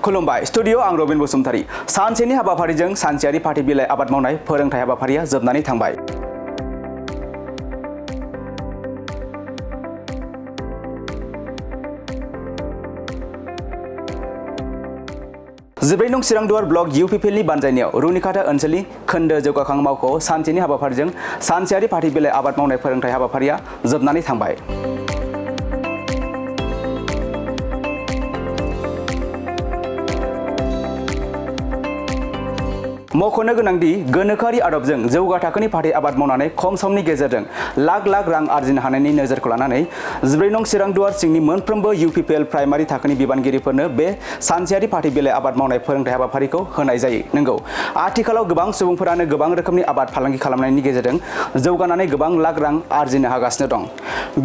खुलुमबाय स्टुडियो आं रबिन बसुमतारी सानसेनि हाबाफारिजों सानसेयारि पार्टी बिलाइ आबाद मावनाय फोरोंथाय हाबाफारिया जोबनानै थांबाय। जिब्रै नं चिरांदुवार ब्लक इउपिपिएलनि बानजायनायाव रुनिकाटा ओनसोलनि खोन्दो जौगाखां मावख'आव सानसेनि हाबाफारिजों सानसेयारि पार्टी बिलाइ आबाद मावनाय फोरोंथाय हाबाफारिया जोबनानै थांबाय। मख'नो गोनांदि गोनोखोआरि आदबजों जौगा थाखोनि फाथै आबाद मावनानै खम समनि गेजेरजों लाख लाख रां आरजिनो हानायनि नोजोरखौ लानानै जिब्रै नं चिरांदुवार सिंनि मोनफ्रोमबो इउपिपिएल प्राइमारि थाखोनि बिबानगिरिफोरनो बे सानसेयारि फाथै बिलाइ आबाद मावनाय फोरोंथाय हाबाफारिखौ होनाय जायो। नंगौ, आथिखालाव गोबां सुबुंफोरानो गोबां रोखोमनि आबाद फालांगि खालामनायनि गेजेरजों जौगानानै गोबां लाख रां आरजिनो हागासिनो दं।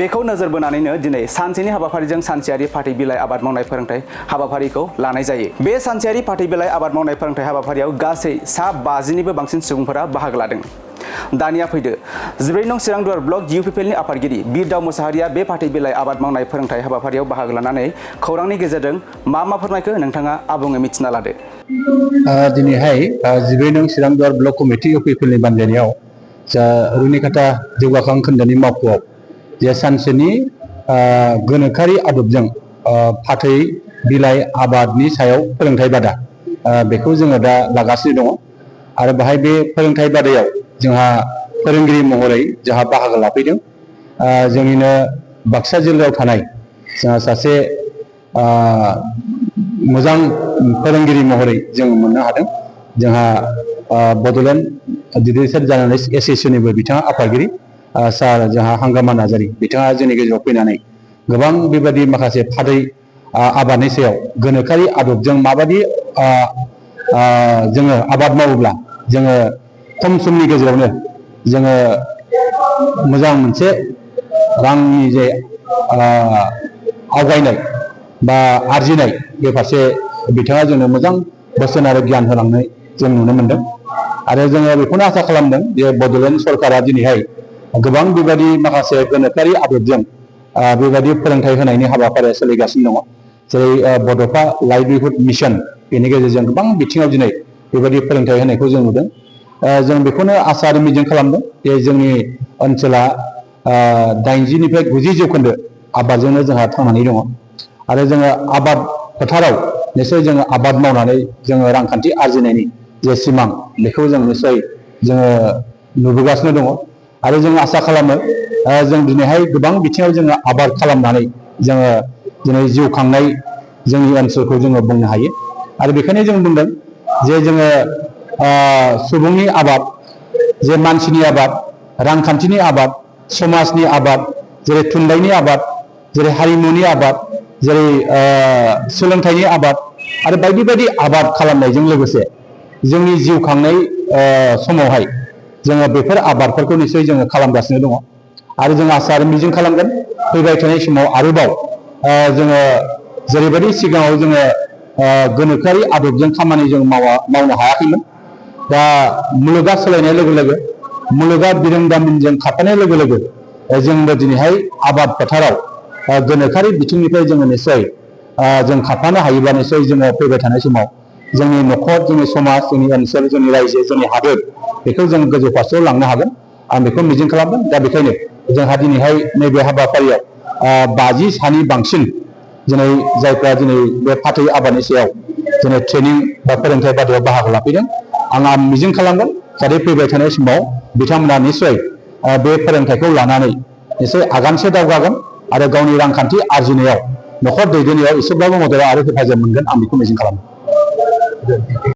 बेखौ नोजोर बोनानैनो दिनै सानसेनि हाबाफारिजों सानसेयारि फाथै बिलाइ आबाद मावनाय फोरोंथाय हाबाफारिखौ लानाय जायो। बे सानसेयारि फाथै बिलाइ आबाद मावनाय फोरोंथाय हाबाफारियाव गासै 50निबो बांसिन सुबुंफोरा बाहागो लादों। दानिया फैदो जिब्रै नं चिरांदुवार ब्लक इउपिपिएलनि आफादगिरि बिरदाव मोसाहारिया बे फाथै बिलाइ आबाद मावनाय फोरोंथाय हाबाफारियाव बाहागो लानानै खौरांनि गेजेरजों मा फोरमायखो नोंथाङा आबुङै मिथिना लादो। दिनैहाय जिब्रै नं चिरांदुवार ब्लक कमिटि इउपिपिएलनि बानजायनायाव जा रुनिकाटा जौगाखां खोन्दोनि मावख'आव जे सानसेनि गोनोखोआरि आदबजों फाथै बिलाइ आबादनि सायाव फोरोंथाय बादा बेखौ जोङो दा लागासिनो दङ आरो बाहाय बे फोरोंथाय बादायाव जोंहा फोरोंगिरि महरै जोंहा बाहागो लाफैदों। जोंनिनो बाक्सा जिल्लायाव थानाय जोंहा सासे मोजां फोरोंगिरि महरै जों मोननो हादों। जोंहा बड'लेण्ड लिटारेचार जार्नालिस्ट एस'सिएशननिबो बिथाङा आफादगिरि सार जोंहा हांगामा नार्जारी बिथाङा जोंनि गेजेराव फैनानै गोबां बेबायदि माखासे फाथै आबादनि सायाव गोनोखोआरि आदबजों माबायदि जोङो आबाद मावोब्ला जोङो खम समनि गेजेरावनो जोङो मोजां मोनसे रांनि जे आवगायनाय बा आरजिनाय बे फारसे बिथाङा जोंनो मोजां बोसोन आरो गियान होलांनाय जों नुनो मोनदों। आरो जोङो बेखौनो आसा खालामदों जे बड'लेण्ड सरकारा दिनैहाय गोबां बेबायदि माखासे गोनोखोआरि आदबजों बेबायदि फोरोंथाय होनायनि हाबाफारिया सोलिगासिनो दङ। जेरै बड'फा लाइभलिहुड मिशन बेनि गेजेरजों गोबां बिथिङाव दिनै बेबायदि फोरोंथाय होनायखौ जों नुदों। जों बेखौनो आसा आरो मिजिं खालामदों जे जोंनि ओनसोला 80निफ्राय 90 जौखोन्दो आबादजोंनो जोंहा थांनानै दङ आरो जोङो आबाद फोथाराव निश्चय जोङो आबाद मावनानै जोङो रांखान्थि आरजिनायनि जे सिमां बेखौ जों निश्चय जोङो नुबोगासिनो दङ आरो जों आसा खालामो जों दिनैहाय गोबां बिथिङाव जोङो आबाद खालामनानै जोङो दिनै जिउ खांनाय जोंनि ओनसोलखौ जोङो बुंनो हायो। आरो बेखायनो जों बुंदों जे जोङो सुबुंनि आबाद जे मानसिनि आबाद रांखान्थिनि आबाद समाजनि आबाद जेरै थुनलाइनि आबाद जेरै हारिमुनि आबाद जेरै सोलोंथाइनि आबाद आरो बायदि बायदि आबाद खालामनायजों लोगोसे जोंनि जिउ खांनाय समावहाय जोङो बेफोर आबादफोरखौ निश्चय जोङो खालामगासिनो दङ आरो जों आसा आरो मिजिं खालामगोन फैबाय थानाय समाव आरोबाव जोङो जेरैबायदि सिगाङाव जोङो गोनोखोआरि आदबजों खामानि जों मावनो हायाखैमोन। दा मुलुगा सोलायनाय लोगो लोगो मुलुगा बिरोंदामिनजों खारफानाय लोगो लोगो जोंबो दिनैहाय आबाद फोथाराव गोनोखोआरि बिथिंनिफ्राय जोङो निश्चय जों खारफानो हायोब्ला निश्चय जोङो फैबाय थानाय समाव जोंनि न'खर जोंनि समाज जोंनि ओनसोल जोंनि रायजो जोंनि हादोर बेखौ जों गोजौ फारसेयाव लांनो हागोन आं बेखौ मिजिं खालामदों। दा बेखायनो जोंहा दिनैहाय नैबे हाबाफारियाव 50 सानि बांसिन दिनै जायफ्रा दिनै बे फाथै आबादनि सायाव दिनै ट्रेनिं बा फोरोंथाय बादायाव बाहागो लाफैदों आं मिजिं खालामगोन जाहाथे फैबाय थानाय समाव बिथांमोना निश्चय बे फोरोंथायखौ लानानै निश्चय आगानसे दावगागोन आरो गावनि रांखान्थि आरजिनायाव न'खर दैदेननायाव एसेब्लाबो मदद आरो हेफाजाब मोनगोन आं बेखौ मिजिं खालामो।